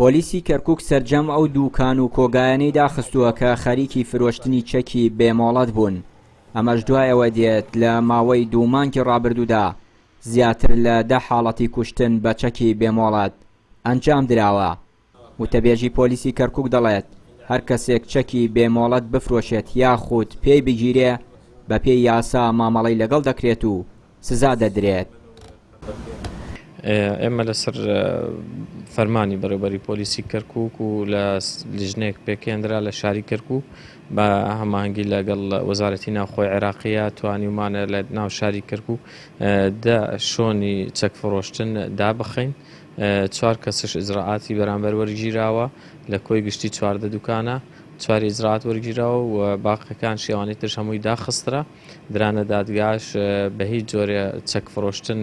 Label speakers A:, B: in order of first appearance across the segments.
A: پۆلیسی کەرکوک سەرجەم ئەو دووکان و کۆگایانەی داخستووە کە خەریکی فرۆشتنی چەکی بێ مۆڵەت بوون، ئەمەش دوای ئەوە دێت لە ماوەی دوو مانگی ڕابردوودا زیاتر لە دە حاڵەتی کوشتن بە چەکی بێ مۆڵەت ئەنجام دراوە. وتەبێژی پۆلیسی کەرکوک دەڵێت، هەر کەسێک چەکی بێ مۆڵەت بفرۆشێت یاخود پێی بگیرێ بەپێی یاسا مامەڵەی لەگەڵ دەکرێت و سزا دەدرێت.
B: ئێمە لەسەر فەرمانی بەڕێوبەری پۆلیسی کەرکوک و لە لیژنەیەک پێکهێنرا لە شاری کەرکوک بە هەماهەنگی لەگەڵ وەزارەتی ناوخۆی عێراقیە توانیومانە لە ناو شاری کەرکوک دە شۆنی چەک فڕۆشتن دابخەین چوار کەسش ئیجرائاتی بەرامبەر وەرگیراوە لە کۆی گشتی 14 دوکانە چواری ئیجرائات وەرگیراوە و باقەکان شێوانی ترش هەمووی داخسترا. درانە دادگاش بە هیچ جۆرێ چەک فڕۆشتن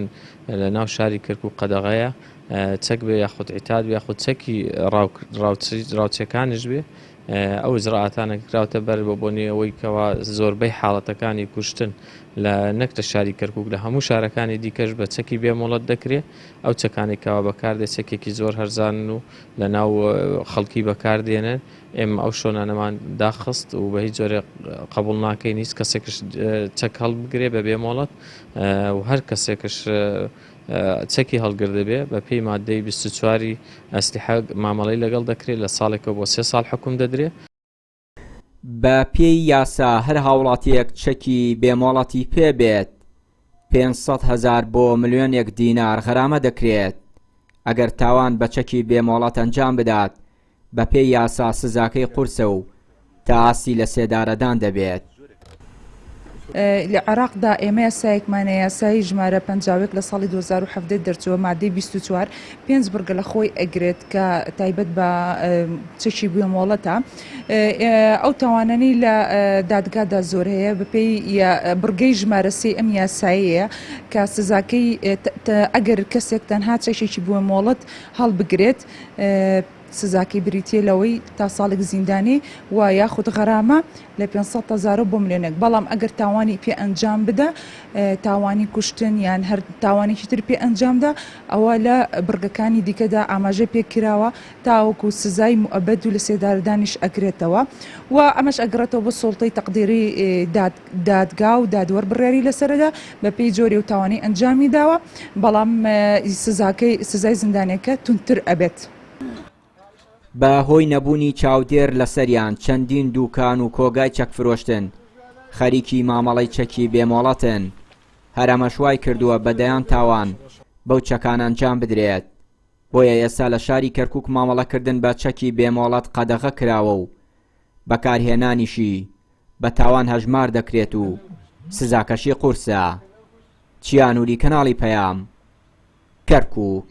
B: لە ناو شاری کەرکوک قەدەغەیە چەک بێ یاخود عیتاد بێ یاخود چەکی ڕاوچەکانیش بێ ئەو ئیجرائاتانە کراوتە بەر بە بۆنی ئەوەی کەوا زۆربەی حاڵەتەکانی کوشتن لە نەک لە شاری کەرکوک لە هەموو شارەکانی دیکەش بە چەکی بێ مۆڵەت دەکرێ ئەو چەکانی کەوا بەکاردێ چەکێکی زۆر هەرزانن و لە ناو خەڵکی بەکاردێنن ئێمە ئەو شۆنانەمان داخست و بە هیچ جۆرێک قبوڵ ناکەین هیچ کەسێکش چەک هەڵبگرێ بە بێ مۆڵەت و هەر کەسێکش چەکی هەڵگردبێ بە پێی مادەی 24 ئەسلیحە مامەڵەی لەگەڵ دەکرێت لە ساڵێکەوە بۆ سێ ساڵ حکوم دەدرێ.
A: بە پێی یاسا هەر هاوڵاتیەک چەکی بێ مۆڵەتی پێ بێت 500 هەزار بۆ ملیۆنێک دینار غەرامە دەکرێت ئەگەر تاوان بە چەکی بێ مۆڵەت ئەنجام بدات بەپێی یاسا سزاکەی قورسە و تا ئاستی لەسێدارەدان دەبێت.
C: لە عێراقدا ئێمە یاسایەکمان هەیە، یاسای ژمارە 51 لە ساڵی 2017 دەرچووە، مادەی 24 پێنج بڕگە لە خۆی ئەگرێت کە تایبەت بە چەکی بێ مۆڵەتە. ئەو تاوانانەی لە دادگادا زۆر هەیە بەپێی بڕگەی ژمارە سێی ئەم یاسایەیە کە سزاکەی ئەگەر کەسێک تەنها چەکێکی بێ مۆڵەت هەڵبگرێت سزاکەی بریتییە لەوەی تا ساڵێک زیندانی و یاخود غەرامە لە 500 هەزارەوە بۆ ملیۆنێک، بەڵام ئەگەر تاوانی پێ ئەنجام بدا، تاوانی کوشتن یان هەر تاوانێکی تر پێ ئەنجامدا، ئەوە لە بڕگەکانی دیکەدا ئاماژەی پێ کراوە تاوەکو سزای موئەبەد و لەسێدارەدانیش ئەگرێتەوە و ئەمەش ئەگەڕێتەوە بۆ سوڵتەی تەقدیری دادگا و دادوەر بڕیاری لەسەرەدا بەپێی جۆری ئەو تاوانەی ئەنجامی داوە، بەڵام سزاکەی سزای زیندانیەکە توندتر ئەبێت.
A: بە هۆی نەبوونی چاودێر لەسەریان چەندین دووکان و کۆگای چەک فرۆشتن خەریکی مامەڵەی چەکی بێ مۆڵەتن، هەر ئەمەش وای کردووە بە دەیان تاوان بەو چەکانە ئەنجام بدرێت، بۆیە ئێستا لە شاری کەرکوک مامەڵەکردن بە چەکی بێ مۆڵەت قەدەغە کراوە و بەکارهێنانیشی بە تاوان هەژمار دەکرێت و سزاکەشی قورسە. چیا نوری کەناڵی پەیام، کەرکوک.